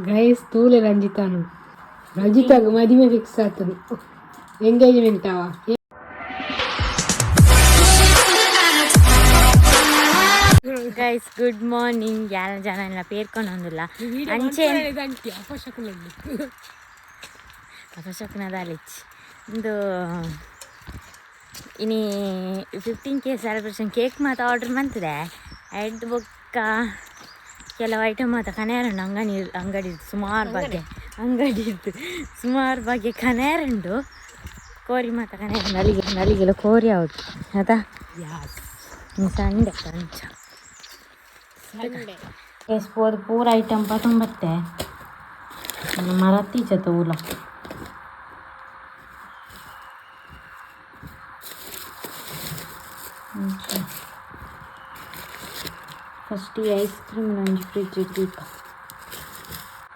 Guys, ತೂಲೆ ರಂಜಿತಾನು. ರಂಜಿತಾಗ ಮದಿಮೆ fix ಆತನು, ಎಂಗೇಜ್ಮೆಂಟ್ ಅವ. Guys, good morning. ಯಾರ ಜನ ಎಲ್ಲ ಪೇರ್ಕೊಂಡು ಅಂಚೆ ಅಪಶಕುನದಾಲಿಚ್. ಇಂದು ಇನಿ 15K celebration. Cake ಮಾತ ಆರ್ಡರ್ ಮಂತದೆ. ಐಡ್ದು ಬೊಕ್ಕ ಕೆಲವು ಐಟಮ್ ಮಾತ ಕನೆಯರುಂಡು. ಅಂಗಡಿ ಅಂಗಡಿ ಸುಮಾರು ಬಗ್ಗೆ, ಅಂಗಡಿ ಇದ್ದು ಸುಮಾರು ಬಗ್ಗೆ ಕನೆಯರುಂಡು. ಕೋರಿ ಮಾತ ಕನೆಯರುಂಡು. ನಲಿಗೆ ನಲಿಗೆಲ್ಲ ಕೋರಿ ಹೌದು ಅದಾ. ಸಂಡೆ ಅಂಚ ಪೋದು ಪೂರ ಐಟಮ್ ಪತೊಂಬತ್ತೆ ಮರತ್ತೀಚ ಊಲ. ಫಸ್ಟ್ ಈ ಐಸ್ ಕ್ರೀಮ್ ಒಂಜಿ ಫ್ರಿಜ್ ದೀಪ.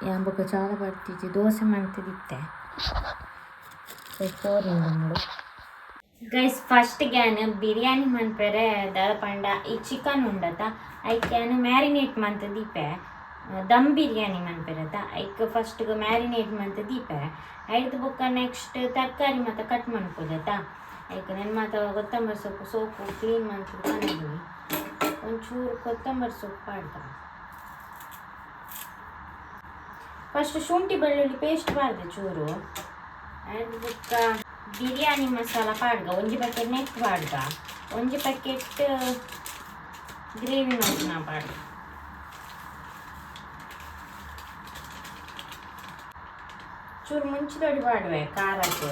ಯಾನ್ ಬೊಕ ಚಾಲ ಬರ್ತಿಜಿ. ದೋಸೆ ಮಾಡ್ತಿದ್ದಿತ್ತೆ ಫೋರ್. ಗೈಸ್, ಫಸ್ಟ್ ಗ್ಯಾನ್ ಬಿರಿಯಾನಿ ಮನ್ಪೆರೆ ದಾದ ಪಂಡ, ಈ ಚಿಕನ್ ಉಂಡತ, ಐಕ್ ಯಾನ್ ಮ್ಯಾರಿನೇಟ್ ಮಂತ್ ದೀಪೆ. ದಮ್ ಬಿರಿಯಾನಿ ಮನ್ಪೆರತ, ಐಕ್ ಫಸ್ಟ್ ಮ್ಯಾರಿನೇಟ್ ಮಂತ್ ದೀಪೆ. ಐಡ್ದ್ ಬೊಕ್ಕ ನೆಕ್ಸ್ಟ್ ತರಕಾರಿ ಮಾತ ಕಟ್ ಮನ್ಪೊಡತ. ಐಕ್ ನೆನ್ ಮಾತ ಕೊತ್ತಂಬರಿ ಸೊಪ್ಪು ಸೋಪು ಕ್ಲೀನ್ ಮಂತ್ ಕನದಿನಿ. ಒಂಚೂರು ಕೊತ್ತಂಬರಿ ಸೊಪ್ಪು ಪಾಡ್ದ. ಫಸ್ಟ್ ಶುಂಠಿ ಬೆಳ್ಳುಳ್ಳಿ ಪೇಸ್ಟ್ ಪಾಡ್ದೆ ಚೂರು. ಐಡ್ದ್ ಬೊಕ್ಕ ಬಿರಿಯಾನಿ ಮಸಾಲ ಪಾಡ್ಗ. ಒಂಜಿ ಪ್ಯಾಕೆಟ್ ನೆಕ್ ಪಾಡ್ಗ, ಒಂಜಿ ಪ್ಯಾಕೆಟ್ ಗ್ರೇವಿ ಮಸಾಲ ಪಾಡ್ಗ. ಚೂರು ಮುಂಚಿದೊಡಿ ಪಾಡುವೆ ಖಾರಕ್ಕೆ.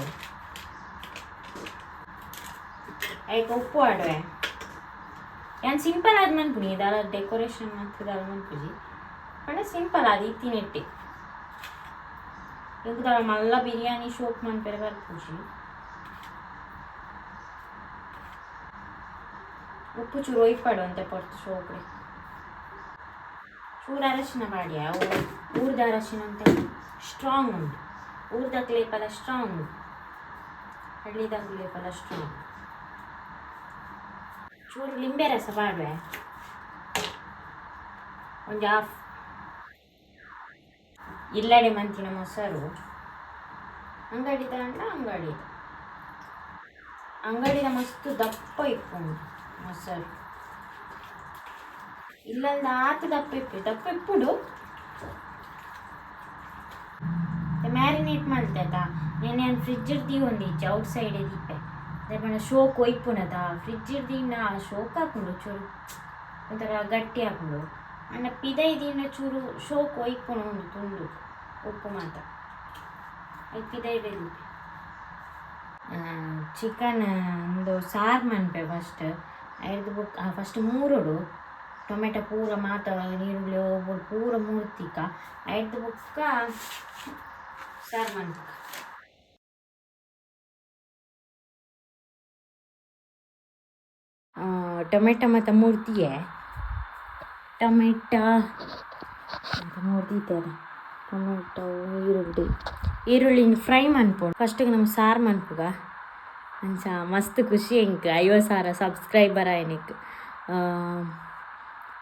ಐಕ್ ಉಪ್ಪು ಪಾಡುವೆ. ಯಾನ್ ಸಿಂಪಲ್ ಆದ್ ಮನ್ಪುನಿ. ದಾಲ ಡೆಕೋರೇಷನ್ ಮಂತ್ ದಾಲ ಮನ್ಪುಜಿ. ಪಂಡ ಸಿಂಪಲ್ ಆದ್ ಇತ್ತಿನೆಟ್ಟೆ. ಎಂಕ್ ದಾಲ ಮಲ್ಲ ಬಿರಿಯಾನಿ ಶೋಕ್ ಮನ್ಪೆರೆ ಬರ್ಪುಜಿ. ಉಪ್ಪು ಚೂರು ಒಯ್ಪಾಡು ಅಂತೆ ಪೊರ್ತು ಶೋಕ್ಡೆ. ಚೂರು ಅರಶಿನ ಪಾಡ್ಯ. ಊರ್ದ ಅರಶಿನ ಅಂತ ಸ್ಟ್ರಾಂಗ್ ಉಂಟು. ಊರ್ದಕ್ಲೇಪಲ ಸ್ಟ್ರಾಂಗ್, ಹಳ್ಳಿದಕ್ಲೇಪಲ ಸ್ಟ್ರಾಂಗ್. ಚೂರು ಲಿಂಬೆ ರಸ ಪಾಡುವೆ, ಒಂಜಿ ಹಾಫ್. ಇಲ್ಲಡೆ ಮಂತಿನ ಮೊಸರು. ಅಂಗಡಿ ಅಂಡ ಅಂಗಡಿ ಅಂಗಡಿದ ಮಸ್ತ್ ದಪ್ಪ ಇಪ್ಪುಂಡು ಮೊಸರು. ಇಲ್ಲಂದ ಆತ ದಪ್ಪ ಇಪ್ಪು, ದಪ್ಪ ಇಪ್ಪುಡು. ಮ್ಯಾರಿನೇಟ್ ಮಲ್ತೆ. ನೆನ್ನೆ ನಾನು ಫ್ರಿಜ್ ದೀವೊಂದಿಜ್ಜಿ, ಔಟ್ ಸೈಡ್ ದೀಪೆ. ಪಂಡ ಶೋಕ್ ಒಯ್ಪುನದ. ಫ್ರಿಜ್ ದೀಂಡ ಶೋಕ್ ಹಾಕುಂಡು, ಚೂರು ಒಂಥರ ಗಟ್ಟಿ ಹಾಕುಂಡು. ಅಂಡ ಪಿದೈ ದೀಂಡ ಚೂರು ಶೋಕ್ ಒಯ್ಪುನ ಉಂಡು ತುಂಡು. ಉಪ್ಪು ಮಾತ ಐಕ್ ಪಿದೈ ದೀಪೆ. ಚಿಕನ್ ಒಂದು ಸಾರು ಮನ್ಪೆ ಫಸ್ಟ್. ಐಡ್ದು ಬೊಕ್ಕ ಫಸ್ಟ್ ಮೂರೊಡು ಟೊಮೆಟೊ ಪೂರ ಮಾತ, ನೀರುಳ್ಳಿ ಒಬ್ಬರು ಪೂರ ಮೂರ್ತಿಕ. ಐಡ್ದು ಬೊಕ್ಕ ಸಾರು ಮನ್ಪುಗ. ಟೊಮೆಟೊ ಮತ್ತು ಮೂರ್ತಿಯೇ. ಟೊಮೆಟೊ ಮೂರ್ತಿತ್ತಲ್ಲ, ಟೊಮೆಟೊ, ಈರುಳ್ಳಿ. ಈರುಳ್ಳಿನ ಫ್ರೈ ಮನ್ಪೊಡು. ಫಸ್ಟಿಗೆ ನಮ್ಮ ಸಾರು ಮನ್ಪುಗ. ಅಂಚ ಮಸ್ತ್ ಖುಷಿ ಎಂಕ್ 50,000 ಸಬ್ಸ್ಕ್ರೈಬರ್ ಆಯ್ನಿಕ್.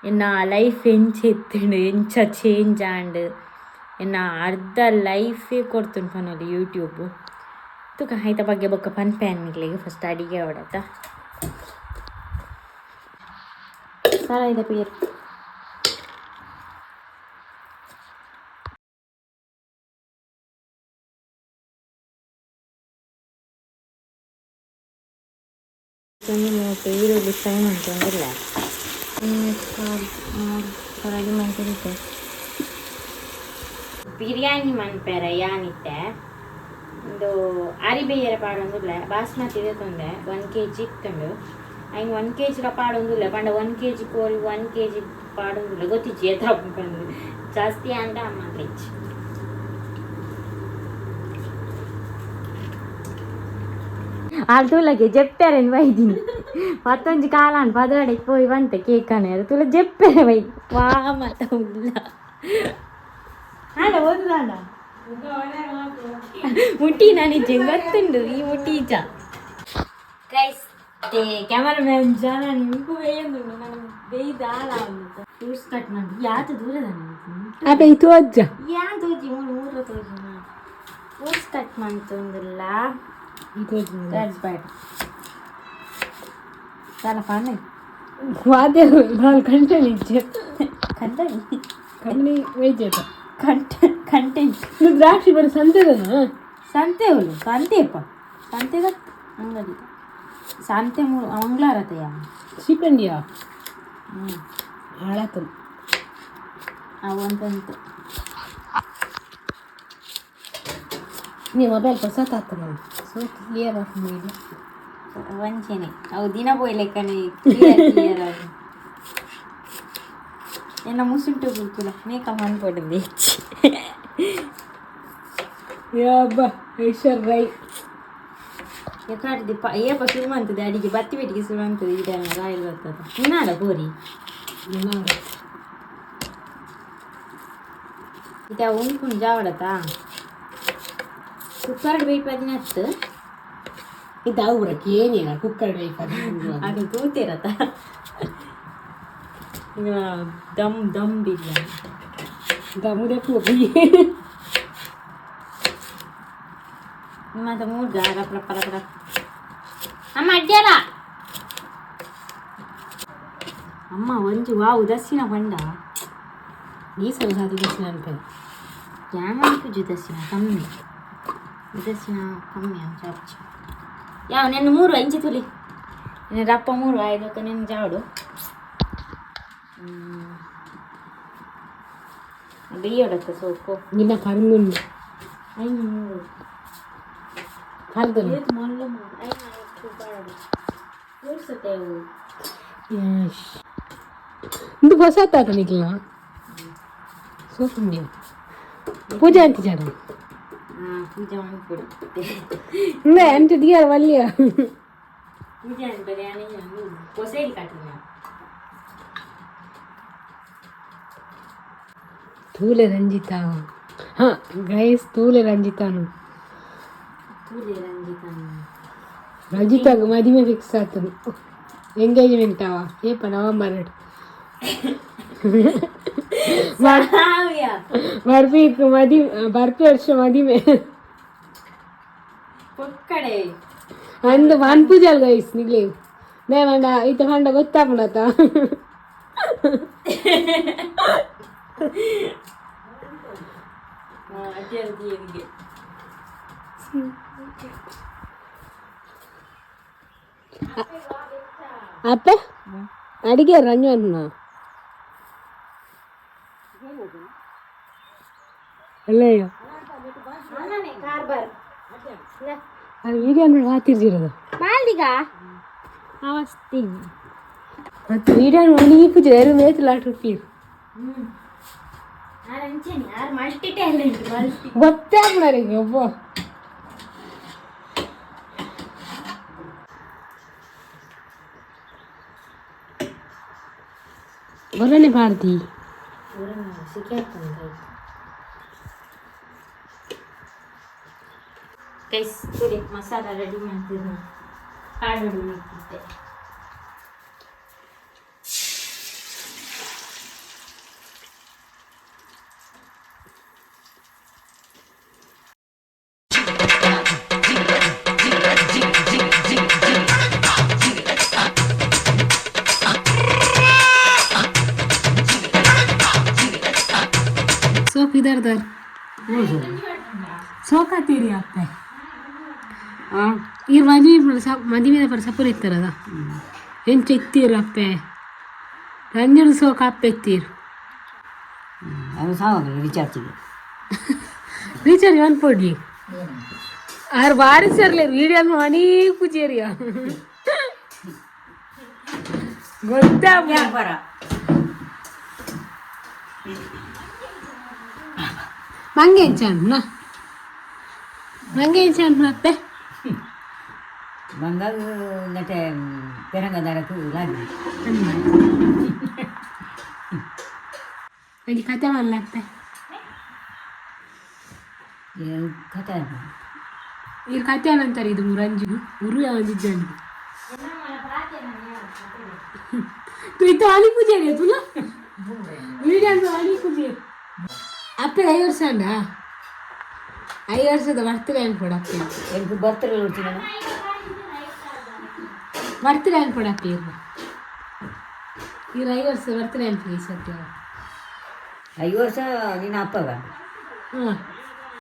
ಎನ್ನ ಲೈಫ್ ಎಂಚ ಇತ್ತುಂಡು, ಎಂಚ ಚೇಂಜ್ ಆಂಡ್, ಎನ್ನ ಅರ್ಧ ಲೈಫೇ ಕೊಡ್ತುಂಡು ಪನೊಲಿ ಯೂಟ್ಯೂಬ್. ತುಕ ಐತ ಬಗ್ಗೆ ಬೊಕ್ಕ ಪನ್ಪೆ ನಿಕ್ಲೆಗ್. ಫಸ್ಟ್ ಅಡಿಗೆ ಆವಡತ್ತ. ಸಾರಾಯಿದ ಪೇರು. ಒಂಜಿ ಈರುಳ್ಳಿ ಫ್ರೈ ಮಂತೊಂದುಲ್ಲೆ. ರೆಡಿ ಮಂತಿರುತ್ತೆ. ಬಿರಿಯಾನಿ ಮನ್ಪೆರೆ ಯಾನಿತ್ತೆ ಒಂದು ಅರಿ ಬೇಯರೆ ಪಾಡೊಂದುಲ್ಲೆ. ಬಾಸ್ಮತಿ ತೊಂದೆ 1 ಕೆಜಿ ಇತ್ತುಂಡು. ಐನ್ 1 ಕೆಜಿಲ ಪಾಡೊಂದುಲ್ಲೆ. ಪಂಡ 1 ಕೆಜಿ ಕೋರಿ 1 ಕೆಜಿ ಪಾಡೊಂದುಲ್ಲೆ. ಗೊತ್ತಿಜ್ಜಿ ಏತ ಪಂದ್. ಜಾಸ್ತಿ ಅಂಡ ಅಮ್ಮ ಇಜ್ಜಿ. ಆಲ್ ತೂಲಗೆ ಜೆಪ್ಪೆರೆನ್ ಬೈದಿನಿ. ಮತ್ತೊಂಜಿ ಕಾಲಾನ್ ಪದವಾಡೆಗ್ ಪೋಯಿ ಬಂತೆ ಕೇಕ್ ಕನೆರೆ. ತುಲ ಜೆಪ್ಪೆರೆ ಬೈ ವಾ ಮತ ಉಲ್ಲ ಆಂಡ ಓದುದಾಂಡ ಮುಟ್ಟಿ ನಾನಿಜ್ಜೆ ಗೊತ್ತುಂಡು ಈ ಮುಟ್ಟೀಚ. ಗೈಸ್, ಕ್ಯಾಮರಾಮ್ಯಾನ್ ಜನ ನಿಂಕು ಬೇಯಂದುಂಡು. ನಾನು ಬೇಯ್ದ ಆಲ. ಫ್ರೂಟ್ಸ್ ಕಟ್ ಮಾಡಿ ಯಾತ ದೂರದ. ಅಪೆ ಇದು ಅಜ್ಜ ಯಾ ತೋಜಿ ಮೂರು ಮೂರು ತೋಜಿ ಫ್ರೂಟ್ಸ್ ಕಟ್ ಮಂತೊಂದುಲ್ಲ. ಇದು. ಗಡ್ಬಡ್ ದಾಲ ಪಾನೆ. ವಾದ್ಯ ನಾಲ್ ಗಂಟೆ ಇಜ್ಜೆ. ಕಂಟನಿ. ಕಮ್ಮಿ ವೇಜ್. ಕಂಟೆಂಟ್. ಇದು ದ್ರಾಕ್ಷಿ ಬರೀ ಸಂತೆದನಾ? ಸಂತೆ ಹುಲ್ಲು ಸಂತೆಪ್ಪ, ಸಂತೆದ ಅಂಗಡಿ ಸಂತೆ ಮೂರು ಮಂಗಳಾರತೆಯ. ಶ್ರೀಖಂಡಿಯಾ? ಹ್ಞೂ. ಹಾಳಾತನು. ಅವಂತಂತು. ನೀ ಮೊಬೈಲ್ ಹೊಸ ತಾತ so clear of mind. ವಂಚನೆ ಅವು ದಿನ ಪೋಯ್ಲೆಕ್ಕನೆ ಕ್ಲಿಯರ್ ಕ್ಲಿಯರ್ ಆಗಿ ಎನ್ನ ಮುಸುಂಟು ಕುಲ್ಕುಲ ಮೇಕಪ್ ಅನ್ಪೊಡುಂದು ಹೆಚ್ಚಿ. ಯಬ್ಬ ಐಶ್ವರ್ ರೈ. ಎಕಾಡ್ದಿ ಪ ಏಪ ಶುರು ಮಂತದೆ ಅಡಿಗೆ ಬತ್ತಿ ಬೆಟ್ಟಿಗೆ ಶುರು ಅಂತದೆ ಇಡ ರಾಯಲ್ ಬರ್ತದ ನಿನ್ನಾಡ ಕೋರಿ. ಇತ ಉಂಪುಂಡು ಜಾವಡತಾ ಕುಕ್ಕರ್ ಬೇಯ್ಪದಿನ ಹತ್ತು. ಇದು ಅವು ಬಿಡಕ್ಕೆ ಏನಿಲ್ಲ ಕುಕ್ಕರ್ ಬೇಕಾದ್ರೆ. ಅದು ತೂತಿರತ್ತ ಇನ್ನು ದಮ್ ದಮ್ ಬಿರಿಯಾನಿ. ದಮುದೆ ಹೋಗಿ. ನಿಮ್ಮಂತ ಮೂರ್ಗ ರಪ್ಪ ರಪ್ಪ ರಪ್ಪ ರಪ್ಪ ಅಮ್ಮ ಅಡ್ಡಿಯಲ್ಲ ಅಮ್ಮ ಒಂಜು ವಾ ಉದಾಸೀನ ಪಂಡ. ಈ ಸಲ ಸಾಧು ಅನ್ಪೆ. ಯಾಮನ್ ಪೂಜೆ ಉದಾಸೀನ ಕಮ್ಮಿ, ಉದಾಸೀನ ಕಮ್ಮಿ ಚಾಪ್ಚಿ ಯಾವ ನೆನ್ನ ಮೂರು ಇಂಚಿ ತುಲಿ ನಿನ್ನ ರಪ್ಪ ಮೂರು ಆಯ್ದಕ್ಕ ನಿನ್ನ ಜಾಡು ಬೇಯೋಡತ್ತ ಸೋಕು. ನಿನ್ನ ಪರಂದುಂಡು. ಐನು ಮೂರು. ಪರ್ದು. ಏತ್ ಮಲ್ಲು ಐನು ಐನು ಕೂರ್ಸತ್ತೆ ಅವು. ಇಂದು ಹೊಸ ತಾತ ನಿಕ್ಲ ಸೋಪುಂಡಿ ಪೂಜೆ ಅಂತಿಜಾರ. ಹಾಂ, ಪೂಜೆ ಮಾಡ್ಬಿಡುತ್ತೆ. ಇಂದ ಅಂಟು ದಿಯಾರ ವಲ್ಯ. ಪೂಜೆ ಅನ್ಪದೆ ಕೊಸೇಲಿ ಕಟ್ಟಿನ. ತೂಲೆ ರಂಜಿತಾ, ಹಾ ಗೈಸ್, ತೂಲೆ ರಂಜಿತಾನು. ತೂಲೆ ರಂಜಿತಾನು. ರಂಜಿತಾಗ ಮದಿಮೆ ಫಿಕ್ಸ್ ಆತನು, ಎಂಗೇಜ್ಮೆಂಟ್ ಅವ ಏಪ ನವಂಬರ್ ಸಾವಿಯ. ಬರ್ಪಿ ಮದಿ ಬರ್ಪಿ ವರ್ಷ ಮದಿಮೆ. ಪೊಕ್ಕಡೆ. ಅಂದು ಮನ್ಪೂಜಲ್ ಗೈಸ್ ನಿಗ್ಲಿ ನೇ ಮಂಡ ಈತ ಪಂಡ ಗೊತ್ತಾಪುಂಡತ. ಅಡ್ಡಿ. ಅಪ್ಪ ಅಡಿಗೆ ರಂಜು ಅನ್ನ ಅಲ್ಲಯ್ಯ. ಕಾರ್ಬಾರ್. ಅದು ವಿಡಿಯೋ ನೋಡಿ ಹಾತಿರ್ಜಿರೋದು. ಮಾಲ್ದಿಗ ಅವಸ್ತೀನಿ. ಮತ್ತು ವಿಡಿಯೋ ನೋಡಿ ಪೂಜೆ ಎರಡು ಮೇತು ಲಾಟ್ ರುಪೀಸ್. ಆರ್ ಅಂಚೇನಿ are multi talent multi. ಗೊತ್ತೇ ಆಗ್ಬಿಡಾರ ಒಬ್ಬ. ಬರೋನೆ ಭಾರತಿ. ಗೈಸ್ ತುಡಿ ಮಸಾಲ ರೆಡಿ ಮಾಡ್ತಿದ್ದೆ ಕಾಡು ಇಟ್ಟಿದ್ದೆ. ಸೋಪ್ ಇದಾರ್ದಾರ್ ಸೋಕಾತೀರಿ ಅಪ್ಪೆ. ಈರ್ ಮದುವೆ ಮದುವೆ ಪರ ಸಪುರ ಇತ್ತಾರದ ಎಂಚ ಇತ್ತೀರು ಅಪ್ಪೆ ರಂಜನ ಸೋಕ ಅಪ್ಪೆ ಇತ್ತೀರು. ಅದು ಸಾವಾಗ ರಿಚಾರ್ಜಿಗೆ. ರೀಚಾರ್ಜ್ ಅನ್ಪೊಡ್ಲಿ ಆರು ಬಾರಿ ಸರ್ಲೆ ವೀಡಿಯೋ ಮಣಿ ಪೂಜೇರಿಯ ಗೊತ್ತಾ. ಬರ. ಮಂಗೆ ಎಂಚ ಅನ್ಪುನ, ಮಂಗೆ ಎಂಚ ಅನ್ಪುನ ಅಪ್ಪೆ? ಬಂಗಾಗ ನೆಟೆ ಪೆರಂಗದಾರಕ್ಕೆ ಲಾಗಿ. ಒಂಜಿ ಕತೆ ಮಲ್ಲ ಅಪ್ಪೆ. ಕತೆ. ಈರ್ ಕತೆ ಅಂತಾರೆ ಇದು ರಂಜು ಉರು ಒಂಜಿಜ್ಜಂಡು ತು ಇತ್ತ ಅಲಿ ಪೂಜಾರಿ ತುಲ ವೀಡಿಯೋ ಅಲಿ ಪೂಜೆ. ಅಪ್ಪೆ ಐದು ವರ್ಷ ಅಂಡ ಐದು ವರ್ಷದ ಬರ್ತ್ಡೇ ಅನ್ಕೊಡು ಅಪ್ಪೆ. ಎಂಕ್ ಬರ್ತಡೆ ಉಂಟು. ಬರ್ತ್ಡೇ ಅನ್ಕೊಡು ಅಪ್ಪೆ. ಇರ್ನ ಇವ್ರು 5 ವರ್ಷ ಬರ್ತ್ಡೇ ಅನ್ಪಿ ಈ ಸತ್ಯ. 5 ವರ್ಷ ನಿನ್ನ ಅಪ್ಪಗ. ಹಾಂ.